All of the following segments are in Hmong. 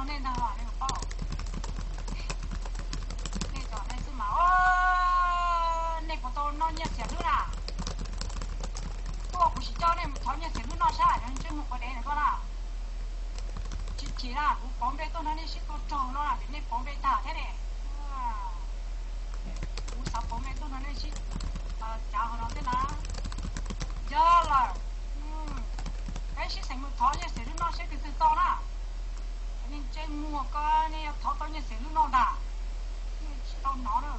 Nej ntag los nej paub. Nej tso nej xwb mas, nej puas tau noj nyiaj txiag hlwb na? Tuaj kuv sim coj nej mus thov nyiaj txiag hlwb noj saib, ntsej muag quav dev ntawm koj na. Tsis chim na, kuv pauv npe tuaj nrog nej sib tua raug no vim nej pauv npe tag thiab ne. Kuv xav pauv npe tuaj nrog nej sib cav hauv no thiab na. Yog lawm, peb sib xeem mus thov nyiaj txiag hlwb noj seb twg twg tau na. Nej ntsej muag ko, nej yuav thov tau nyiaj txiag hlwb noj ntag. Tsis tau hnov na.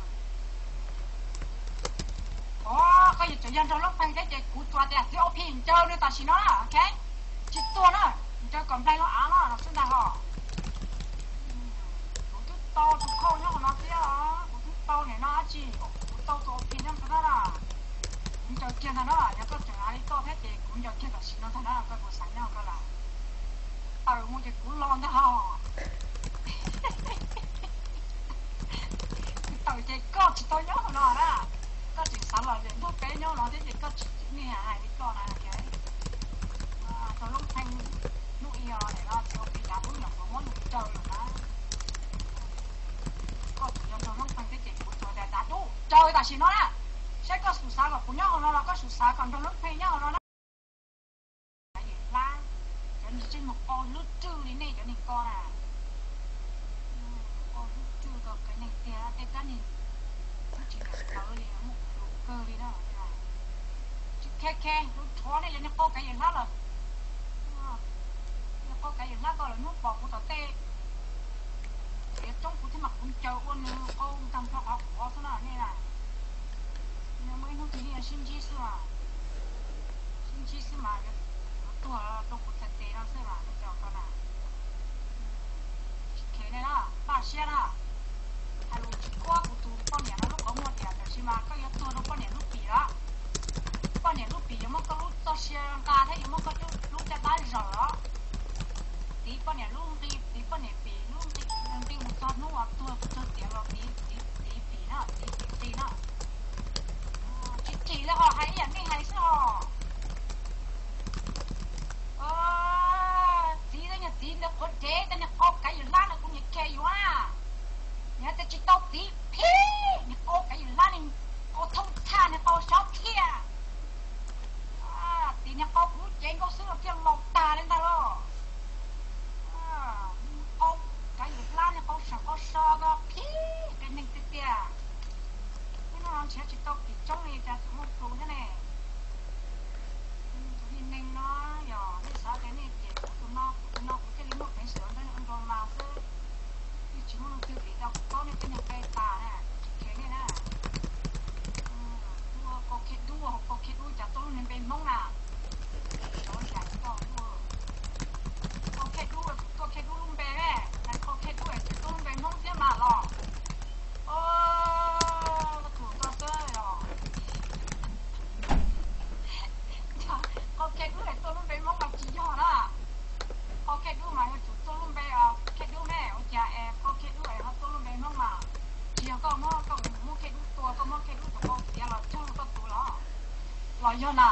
Ov, koj yuav tsum yog nraug Loob Pheej thiab ces kuv tsuas tias txiv O P ncaws nws tam sim no na, ok? Tsis tuag na, ncaws kom nplaig lub av no no xwb ntag hos. Kuv twb tau tus khauj nyob hauv no thiab, kuv twb tau niam no dab tsi, kuv tau tus O P nyob ntawd na. Kuv ncaws kiag ntag na, yog koj tseem hais li koj thiab ces kuv ncaws kiag tam sim no ntag na, koj puas xav nyob koj lawm? Tawm mus ces kuv los ntag hos. Kuv tawm ces koj tsis tau nyob hauv no na. Koj tseem xav los lem nrog peb nyob no thiab ces koj tsis, nej hais li koj na. Nraug Loob Pheej hnub ib os, no txiv O P dav dub nyuam qhuav muab nws ncaws lawm na. Koj tseem yog nraug Loob Pheej thiab ces kuv tsuas tias dav dub ncaws tam sim no na. Saib koj xub xav kom kuv nyob hauv no los koj xub xav kom nraug Loob Pheej nyob hauv no na. Kav Yawm Hlab, cov niag ntsej muag qau lub rwj li nej cov niag ko na. Qau lub rwj ko qias neeg tiag, tej kab niag twb tsis nyiam ntawd li, muaj kuv tus kawg li na. Tsis khe khe, kuv rhuav nej cov niag qau Kav Yawm Hlab lawm. Niag qau Kav Yawm Hlab ko lawm hnub pom kuv tom tej tsev roob kuv thiaj mam kuv ncaws ua nws qau nkag nplho qhov quav xwb na nej na. Muaj ib hnub twg yeej sib ntsib xwb mas, sib ntsib xwb mas yuav tuag rau kuv txhais tes no xwb mas nej cov ko na. Tsis khe nej na, npaj siab na. Hais lus tsis khuab kuv tus poj niam no lub qhov muag tias tam sim mas koj yuav tuag rau poj niam lub pim lawm. Poj niam lub pim yuav muab koj lub txoj sia nqa thiab yuav muab koj lub caj dab zawm os. Tiv poj niam lub nqi, tiv poj niam pim lub nqi, nqi mus txog hnub uas tuag txog tiam los tiv, tiv, tiv pim na, tiv pim nqi na. Tsis tsim li ho hais ib yam nej hais xwb os. Txiv, tej niag txiv ntawd quav dev, tej niag qau Kav Yawm Hlab no kuv nyiam khe yuav na. Niag tias tsis tau tiv phib, niag qau Kav Yawm Hlab, niag qau thooj tshaj, niag qau xyob thiaj. Tiv niag qau kuv lub cev nkauj xwb los thiaj laus tag li ntag los. Qau Kav Yawm Hlab, niag qau seem qau so ko phib qias neeg tiag tiag. Hnub no nrhiav tsis tau pim tsoob li cas tseem muaj plhus thiab ne. Tus niag neeg no, yog nej xav tias nej cem kuv tus no, kuv tus no kuv thiaj li muaj peev xwm nrog nrog mas xwb. Yeej tsis muaj leej twg vim tau kuv paub nej tej niag npe tas na, kuv tsis kheev nej na. Ua kau khej dub, hauv kau khej dub cas tuaj lub niag npe Hmoob na. Kau khej dub, kau khej dub lub npe ne, kau khej dub es tuaj lub npe Hmoob thiab mas los. Tus koj xwb os. Qau khej dub es tuaj lub npe Hmoob mas tsis yog na. Qau khej dub mas yuav tsum tuaj lub npe, khej dub ne, ua cas es qau khej dub es ho tuaj lub npe Hmoob mas tsis yog koj muab, koj mus muab khej dub tua, koj muab khej dub tus qau tiav los raug koj tus los, los yog na.